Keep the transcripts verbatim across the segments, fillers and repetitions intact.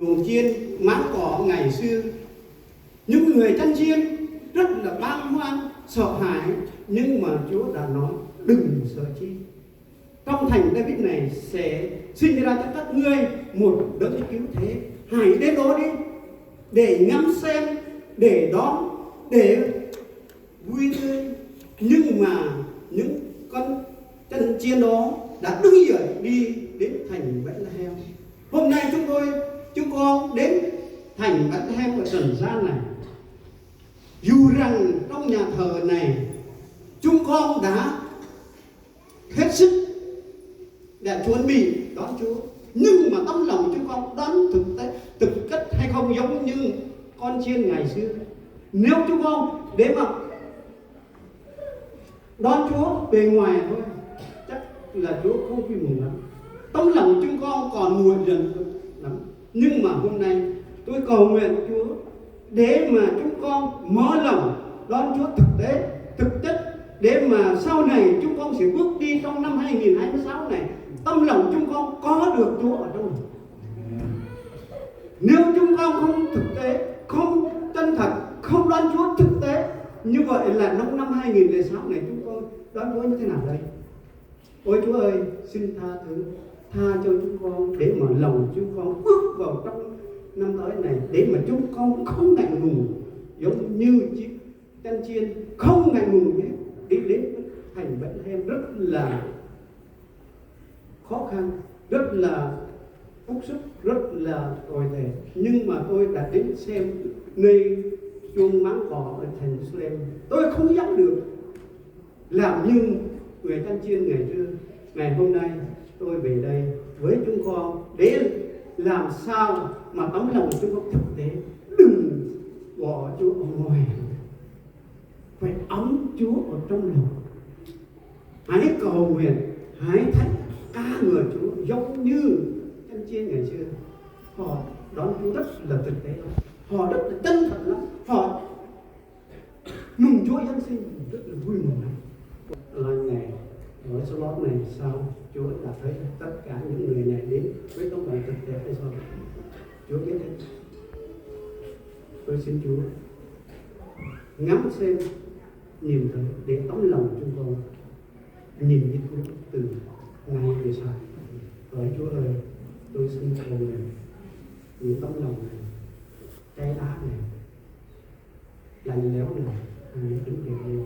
Cuồng chiến máng cỏ ngày xưa, những người chăn chiên rất là băng hoang, sợ hãi, nhưng mà Chúa đã nói: "Đừng sợ chi." Trong thành David này sẽ sinh ra cho các ngươi một đấng cứu thế. Hãy đến đó đi, để ngắm xem, để đón, để vui tươi. Nhưng mà những con chăn chiên đó đã đứng dậy đi đến thành Bethlehem. Hôm nay chúng tôi, chúng con đến thành Bethlehem ở trần gian này. Dù rằng trong nhà thờ này chúng con đã hết sức đã chuẩn bị đón Chúa, nhưng mà tấm lòng chúng con đón thực tế, thực chất hay không giống như con chiên ngày xưa. Nếu chúng con để mà đón Chúa bề ngoài thôi, chắc là Chúa không vui mừng lắm. Tấm lòng chúng con còn nguội dần lắm. Nhưng mà hôm nay tôi cầu nguyện Chúa để mà chúng con mở lòng đón Chúa thực tế, thực chất, để mà sau này chúng con sẽ bước đi trong năm hai nghìn hai mươi sáu này, tâm lòng chúng con có được Chúa ở trong lòng. Nếu chúng con không thực tế, không chân thật, không đón Chúa thực tế, như vậy là trong năm hai nghìn lẻ sáu này chúng con đón Chúa như thế nào đây? Ôi Chúa ơi, xin tha thứ, tha cho chúng con để mà lòng chúng con bước vào trong năm tới này, để mà chúng con không ngại ngùng, giống như chiếc chăn chiên không ngại ngùng nhé, đi đến thành Bethlehem rất là khó khăn, rất là bức xúc, rất là tồi tệ. Nhưng mà tôi đã đến xem nơi chôn máng cỏ ở thành Jerusalem. Tôi không dám được làm như người chăn chiên ngày xưa. Ngày hôm nay tôi về đây với chúng con để làm sao mà tấm lòng chúng con thực tế, đừng bỏ Chúa ở ngoài, phải ấm Chúa ở trong lòng. Hãy cầu nguyện, hãy thánh ca ngợi Chúa giống như chăn chiên ngày xưa. Họ đón Chúa rất là thực tế lắm. Họ rất là chân thật lắm. Họ mừng Chúa Giáng sinh rất là vui mừng lắm. Là ngày ở slot này sao Chúa đã thấy tất cả những người này đến với tấm lòng thực tế hay sao? Chúa biết hết. Tôi xin Chúa ngắm xem, nhìn thấy để tấm lòng chúng con nhìn Chúa từ ngày về sau. Hỡi Chúa ơi, tôi xin cầu nguyện những tấm lòng này, cái ác này, lạnh lẽo này, hãy đứng dậy đi.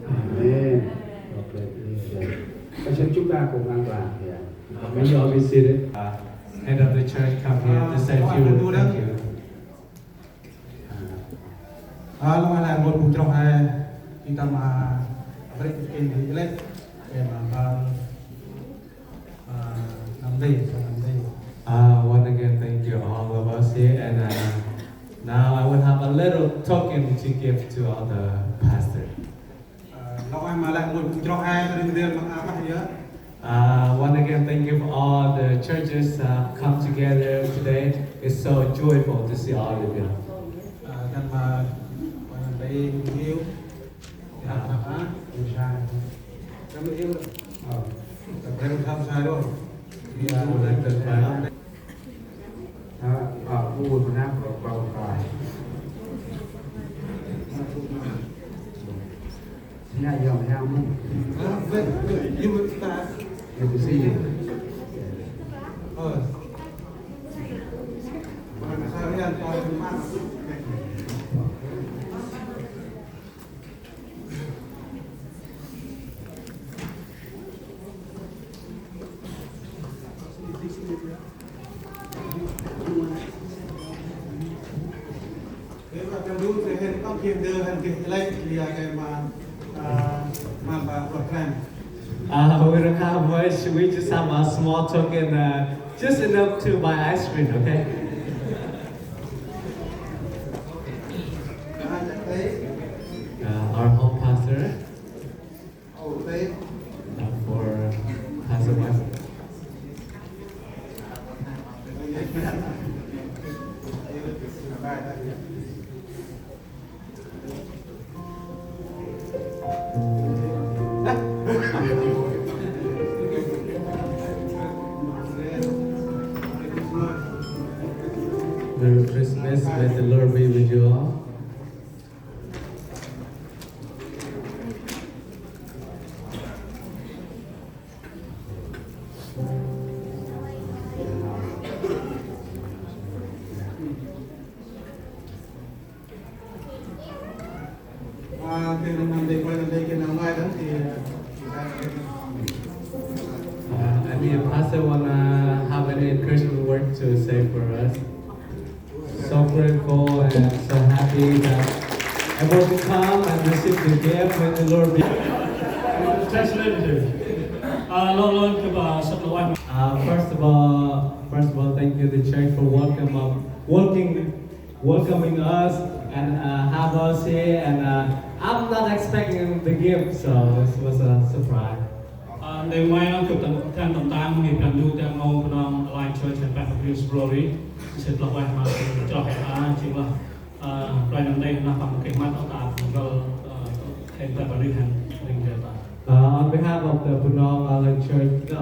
Amen. God bless you. Và xin chúng ta cùng an toàn. Yeah. May you all be seated. Uh, head of the church come here to say a few words. Thank you. Ơ, lŏng a lĕ rngôch bu chroh he, i tâm a, a brêk i kênh i lĕ, em a, a, năm dê, năm dê. Uh, once again, thank you all of us here, and, uh, now I will have a little token to give to all the pastor. Ơ, lŏng a ma lĕ rngôch bu chroh he, ring rêl ma a bah yơ. Uh, once again, thank you for all the churches, uh, come together today. It's so joyful to see all of you. Ơ, kan ma, ma năm dê, hiu. Ơ. Kan ma hiu. Ơ, kan ma hiu. Ơ, ơ, bu na, bu, bu, bu. Sina yong yong mu. Ơ, bu, bu, you will start. Good to see you. Ơ. Sa rian, ơ, Uh, we don't have much. We just have a small token, uh, just enough to buy ice cream, okay? Uh, our home pastor. Uh, for Pastor West. Merry Christmas. May the Lord be with you all. Uh, and the pastor wanna have any encouragement word to say for us. So grateful and so happy that able to come and receive the gift. May the Lord be. Translator. Uh, lôn lôn gâp, uh, săk lŏ ueh. Uh, first of all, first of all, thank you the church for welcome, uh, welcoming, welcoming us and, uh, have us here. And, uh, I'm not expecting the gift, so this was a surprise. Ơ, ndrel ngoai nơh gâp tâm, tâm, tâm tang ngih Brah Ndu tâm ngăn Bunong Alliance Church hên Brah Ndu Glory. Sĭt lah ueh ma chroh, ơ, jêng lah, ơ, play nơh ndrel nơh păng keh măt ơ ta gâl, ơ, hên Brah Ndu hên ring gâl ta. Uh, on behalf of the Bunong Alliance Church, no.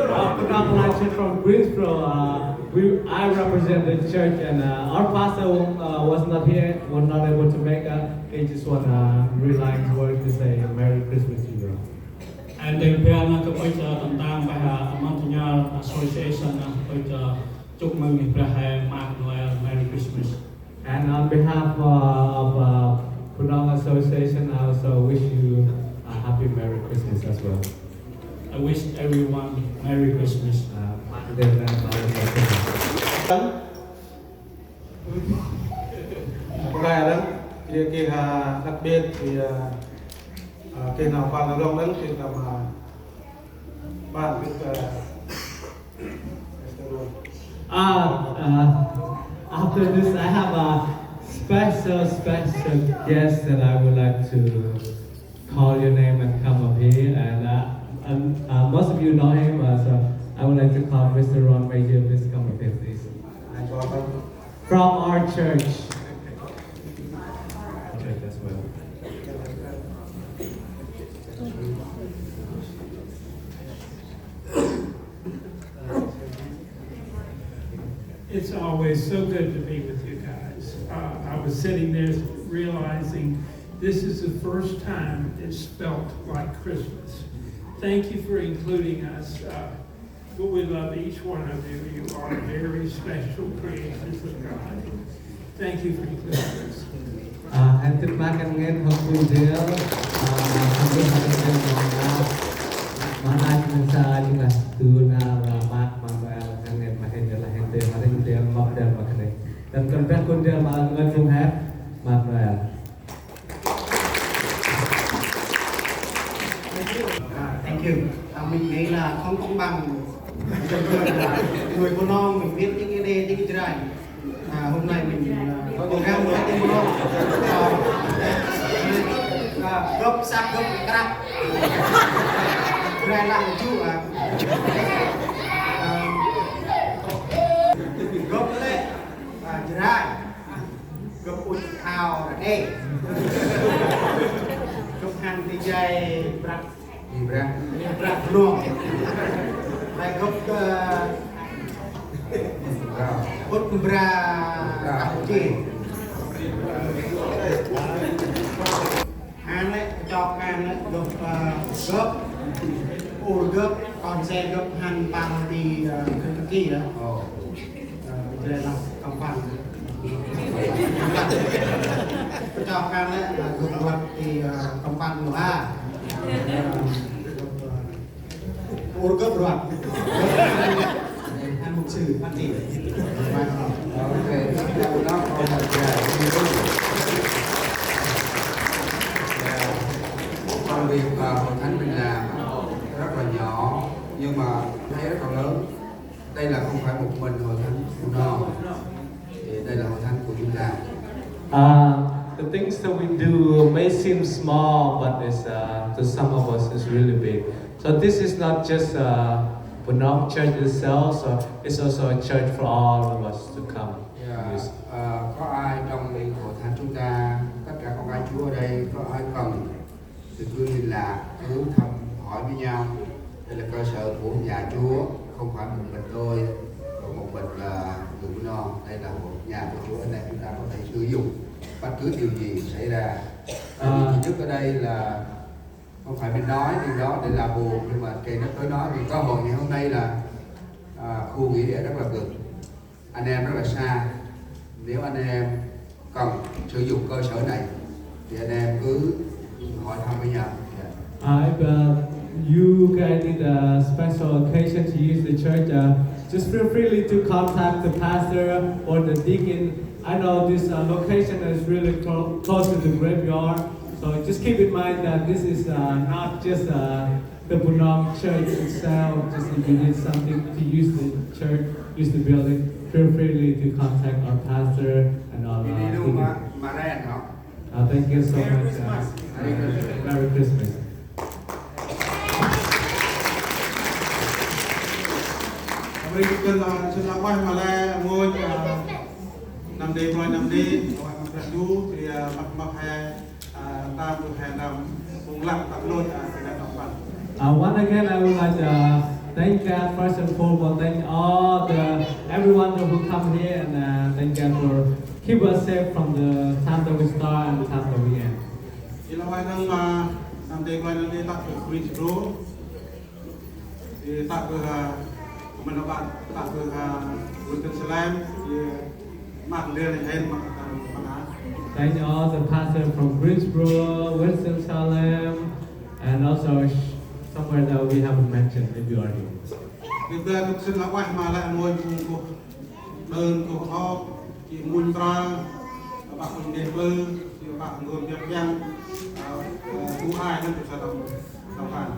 Uh, Bunong Alliance Church from Greensboro, uh, we, I represent the church, and, uh, our pastor, uh, was not here, was not able to make it. He just wanna rely his word to say Merry Christmas to you. And then pia na ka poi, uh, tâm tang ba, uh, Montagnoir Association, uh, poi, uh, chúc mừng ngih Brah he Mark Noel, Merry Christmas. And on behalf, uh, of, uh, Bunong Association, I also wish you a happy Merry Christmas as well. I wish everyone Merry Christmas. Uh, Mark Noel, Merry Christmas. Bơngai đăng, kri kri ha, đặc biệt thì, à, à, kri nau păng rong đăng, kri nau mà bạn biết, à, Ah, uh, after this, I have a special, special guest that I would like to call your name and come up here. And, uh, and, uh, most of you know him, uh, so I would like to call Mister Ron Major. Please come up here, please. From our church. Church as well. It's always so good to be with you guys. Uh, I was sitting there realizing this is the first time it's felt like Christmas. Thank you for including us. Uh, but we love each one of you. You are very special creations of God. Thank you for including us. Ah, hên tĭt ma khân ngên hŏ bu ndrel, ah, hŏ bu hŏ ndrel ma, ma năch mân sa jêng lah du nar, ah, Mark Manuel khân ngên ma hên ndrel, hên ndrel ma ring ndrel, mâp ndrel ma khân ngên. Tâm khân păng bu ndrel ma ngăn phung hên Manuel. À, thank you. À, mình nghĩ là không công bằng. Người Bunong mình biết những cái đê, những cái Jrai. À, hôm nay mình, à, có những cái mới Bunong. À, à, gâp săk gâp krăp. Jrai lăng chu, à. À, gâp lĕ, à, Jrai. Gâp ŭch ao ra đê. Gâp hăn ti jay Brah. Ti Brah. Brah Bunong. Lĕ gâp, ơ, ŭch Brah Kampuchia. Hăn lĕ, chok hăn lĕ, gâp, ơ, gâp. Ur gâp, kon se gâp hăn păng ti, ơ, Kentucky đó. Ơ, Jrai lah Kơmpăn. Chok hăn lĕ, ơ, gâp ruăt ti, ơ, Kơmpăn Noha. Ơ, gâp, ơ, Ur gâp ruăt. Hăn mục sư, phát triển. Ok, chúng ta nói câu thật là công việc mà Hội Thánh mình làm rất là nhỏ, nhưng mà thấy rất là lớn. Đây là không phải một mình Hội Thánh Bunong, thì đây là Hội Thánh của chúng ta. Uh, the things that we do may seem small, but it's, uh, to some of us, it's really big. So this is not just, uh, Bunong church itself, so it's also a church for all of us to come. Yeah. Yes. Ờ, có ai trong hội thánh chúng ta, tất cả con cái Chúa ở đây, có ai cần thì cứ liên lạc, cứ thăm hỏi với nhau. Đây là cơ sở của nhà Chúa, không phải một mình tôi, còn Dù bất cứ điều gì xảy ra, tại vì thứ nhất ở đây là không phải mình nói điều đó để làm buồn, nhưng mà kèm nó tới nói về cơ hội ngày hôm nay là à, khu nghỉ lễ rất là gần, anh em rất là xa. Nếu anh em cần sử dụng cơ sở này thì anh em cứ hỏi thăm với nhau. Dạ. Uh, if uh, you guys need a special occasion to use the church, uh, just feel free to contact the pastor or the deacon. I know this uh, location is really clo- close to the graveyard, so just keep in mind that this is uh, not just uh, the Bunong church itself. Just if you need something to use the church, use the building, feel free to contact our pastor and our uh, deacon. Uh, thank you so much. Uh, Merry Christmas. Ri kân la sân la ueh ma le ngôi, a, năm đê plơi năm đê, ueh ma Brah Ndu, ri, a, mât mât he, a, tâm du he năm, phung lăng tâm lôch, a, ri năm tâm păng. Uh, once again, I would like to uh, thank God first and foremost, thank all the everyone who come here, and uh, thank God for keep us safe from the time that we start and the time that we end. Ri la ueh nâng ma năm đê plơi năm đê tât kơ Greensboro. Ri tât kơ, a, kơ mân aban, tât kơ, a, Winston-Salem, ri mât ndrel hên mât, a, mât a. Thank all the pastor from Greensboro, Winston-Salem, and also sh- somewhere that we haven't mentioned if you are here. Ri bơh kơ sân la ueh ma lĕ ngôi phung kuh Đơn kôh hŏk, jêh mun mra, bă phung ndeh bơ, jêh bă ngôn biăp biăng, a, a, bu ai nâng kơ sa tâm, tâm phan.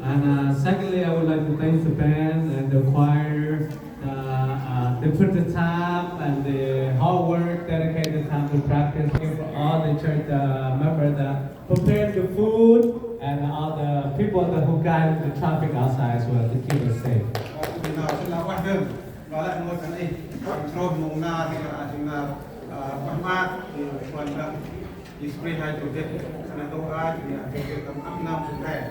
And uh, secondly, I would like to thank the band and the choir. Uh, uh, they put the time and the hard work, dedicated time to practice. Thank you for all the church uh, members that prepared the food and all the people that who guided the traffic outside as well to keep us safe. Ơ, tui nau sĭn la ueh dơm. Ba lĕ ngôi khân ay, ăn trôh mông nar, ri a sĭn nar, ơ, bah mât, ri kuan băng, ri spray hai chục đê, khân ay tô ai, ri a chục đê tâm ăp năm chục hai.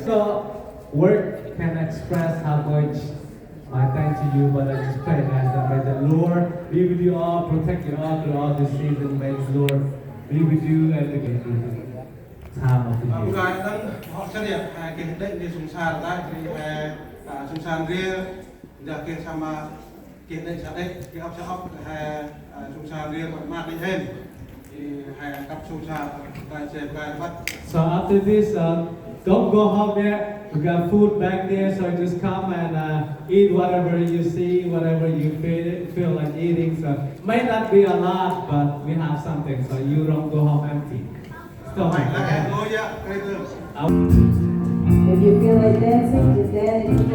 So, word can express how much my thanks to you, but I just pray, guys, that may the Lord be with you all, protect you all through all this season. May the Lord be with you and the time of the year. Ơ, bu ngai nâng, hŏ sân ya, a, geh đê̆ ndri sông Sar, ta, ri, a, a, sông Sar ndri, Dah geh sama geh đê̆ sa đê̆, geh ăp sa ăp, he, a, sông Sar ndri, kuăt mât đê̆ hên. Ri he kăp sông Sar, kai se kai băt. So after this, uh, don't go home yet. We got food back there, so just come and uh, eat whatever you see, whatever you feel, feel like eating. So may not be a lot, but we have something, so you don't go home empty. If you feel like dancing, just dance.